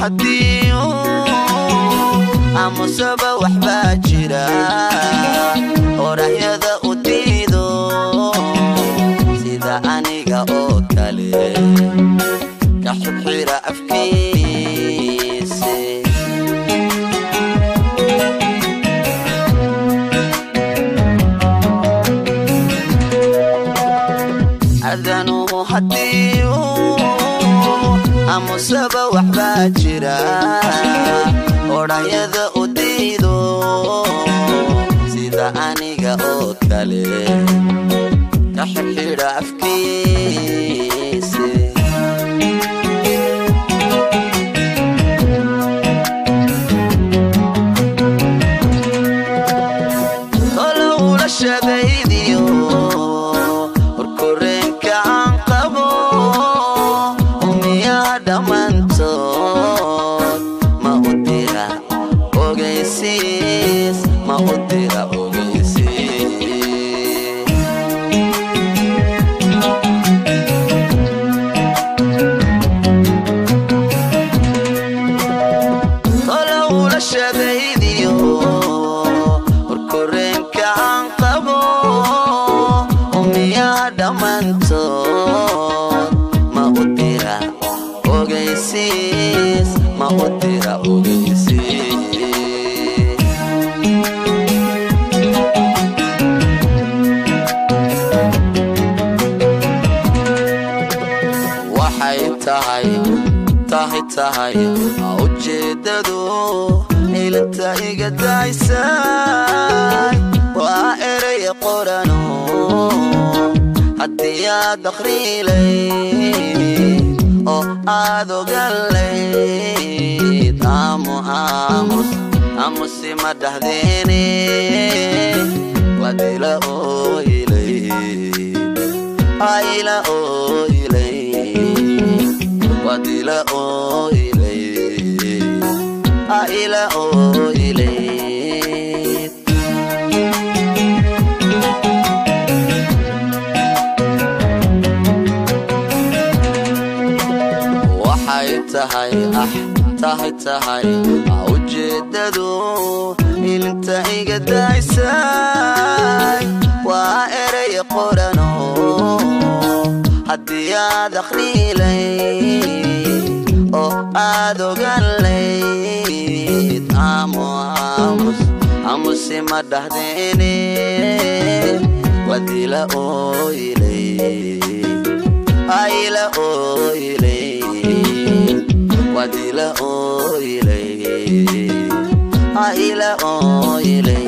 Haddii amusaba waxbaa jira orahyada u diido sida aniga oo kale ka xidxira afkiise. Adanuhu haddii amusaba waxbaa jira odhanyada u diido sida aniga oo kale ka xidxidha afkiise. Tolowlashadaydiyo horkoreenka aan qabo umiyaha dhammaantood ma u dira ogeysiis, ma u dira ogeysiis. Tolowlashadaydiyo horkoreenka aan qabo umiyaha dhammaantood ma u dira ogeysiis, ma u dira ogeysiis. Waxay tahay tahay tahay ujeedadu ilinta iga daysay waa erey qorano haddii aad akhriilay oo aad ogalayd aamu aamus aamusi ma dhahdeene waad ila ooylay ayla ooylay waad ila ooylay ayla ooylay. Waxay tahay ah tahay tahay ujeedadu ilinta iga daysay waa erey qorano haddii aad akhriilay oo aad ogalayd aamu aamus aamusi ma dhahdeene waad ila ooylay ayla ooylay waad ila ooylay ayla ooylay.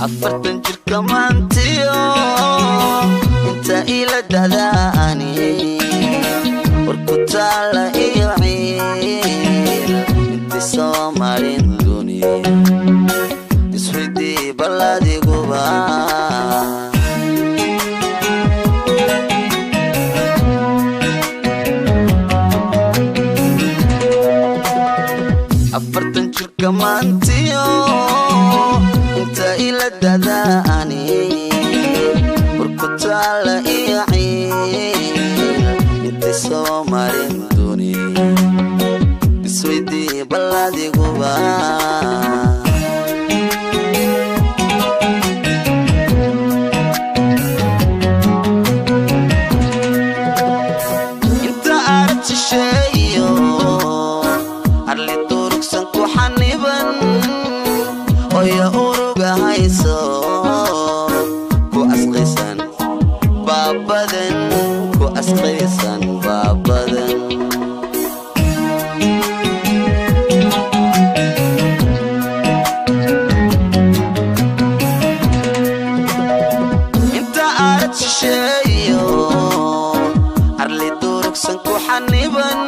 40 jirka maantiyo inta ila dadaani warku taala iyo ciil inti soo marin duni iswidii balladiguba. 40 jirka maantiyo inta ila dadaani warku taala iyo ciil inti soo marin duni isweydii balladiguba. Inta arag shisheeyo arli durugsan. Baabadan ku asqaysan baabadan. Inta arad shisheeyo arli durugsan ku xaniban,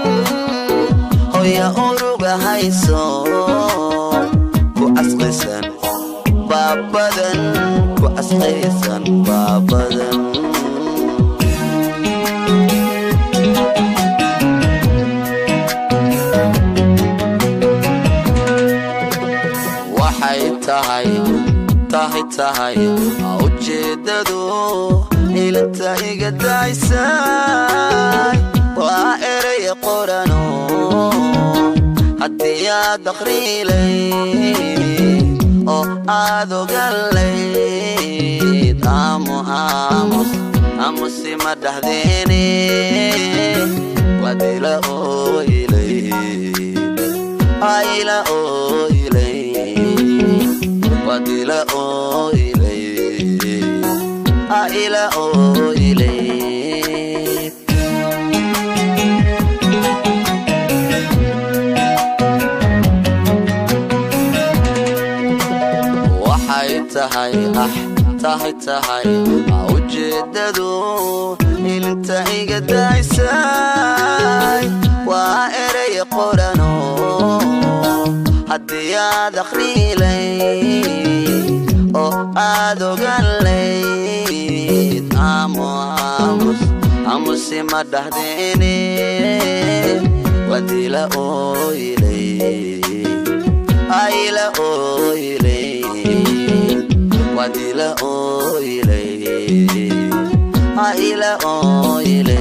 hoya uruga hayso ku asqaysan baabadan, ku asqaysan baabadan. Waxay tahay tahay tahay ujeedadu ilinta iga daysay, waa erey qorano haddii aad aqriilay oo aad ogalayd. Aamu aamus aamusi ma dhahdeene, waad ila ooylay, ila ooylay, waad ila ooylay, ila ooylay. Waxay tahay ah tahay tahay ujeedadu ilinta iga daysay, waa erey qorano haddii aad aqriilay oo aad ogalayd. Aamu aamus aamusi ma dhahdeene, waad ila ooylay, ila ooylay, waad ila ooylay, ila ooylay.